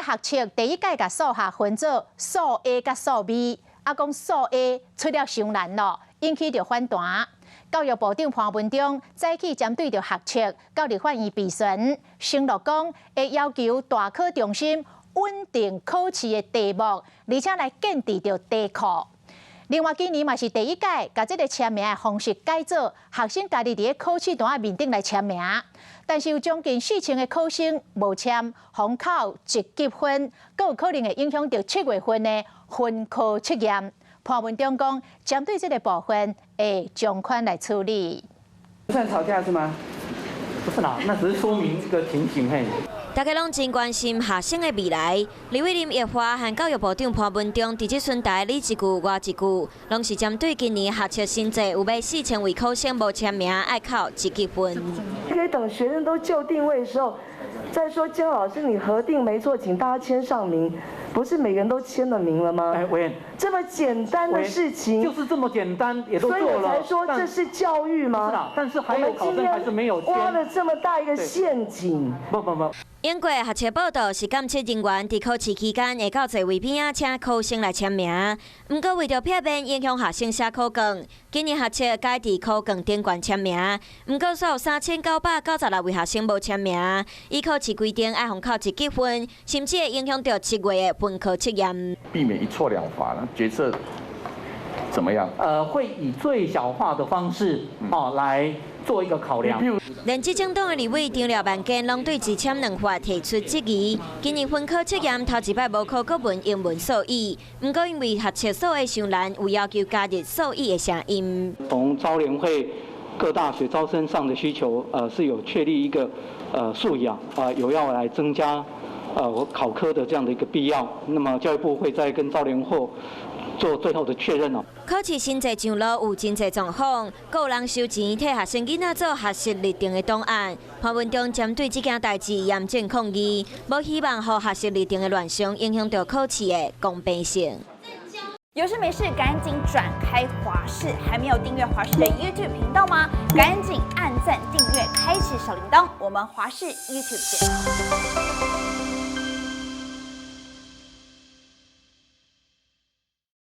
學測第一屆共數學分做數 A 佮數 B，啊講數 A 出了傷難咯，引起著反彈。教育部長潘文忠早起針對著學測，到立法院備詢，承諾講會要求大考中心穩定考試的題目，而且來建置著題庫。另外，今年嘛是第一屆，共這个簽名的方式改做學生家己佇咧考試單仔面頂來簽名，但是有將近4000个考生無簽，予扣一級分，閣有可能會影響著7月份的分科測驗。潘文忠講，針對這个部分會從寬來處理。算吵架是嗎？不是啦，那只是說明這個情形嘿。大家攏真關心學生的未來。立委林奕華和教育部長潘文忠佇這巡台，你一句我一句，攏是針對今年學測新制有欲4000位考生無簽名，愛扣一級分。可以等學生都就定位的時候，再說姜老師你核定沒錯，請大家簽上名，不是每個人都簽了名了嗎？哎，委員，這麼簡單的事情，就是這麼簡單，也都做了。所以我才說這是教育嗎？是啦，但是還有考生還是沒有簽。挖了這麼大一個陷阱。不不不。英國學測報道是監測人員佇考試期間會到座位邊仔請考生來簽名，毋過為著避免影響學生寫考卷，今年學測改佇考卷頂懸簽名，毋過煞有3996位學生無簽名，依考試規定愛予扣一級分，甚至會影響著7月的分科測驗。避免一錯兩罰，決策怎麼樣？會以最小化的方式哦來做一個考量。連執政黨的立委張廖萬堅攏對一簽兩罰提出質疑。今年分科測驗頭一擺無考國文、英文、數語，毋過因為學測數 A 傷難，有要求加入數語的聲音。從招聯會各大學招生上的需求，是有確立一個素養，啊，有要來增加考科的這樣的一個必要。那麼教育部會再跟招聯會做最後的確認哦。考試新制上路有真濟狀況，閣有人收錢替學生囡仔做學習歷程的檔案。潘文忠針對這件代誌嚴正抗議，無希望予學習歷程的亂象影響著考試的公平性。有事沒事趕緊轉開華視，還沒有訂閱華視的 YouTube 頻道嗎？趕緊按讚訂閱，開啟小鈴鐺。我們華視 YouTube 見。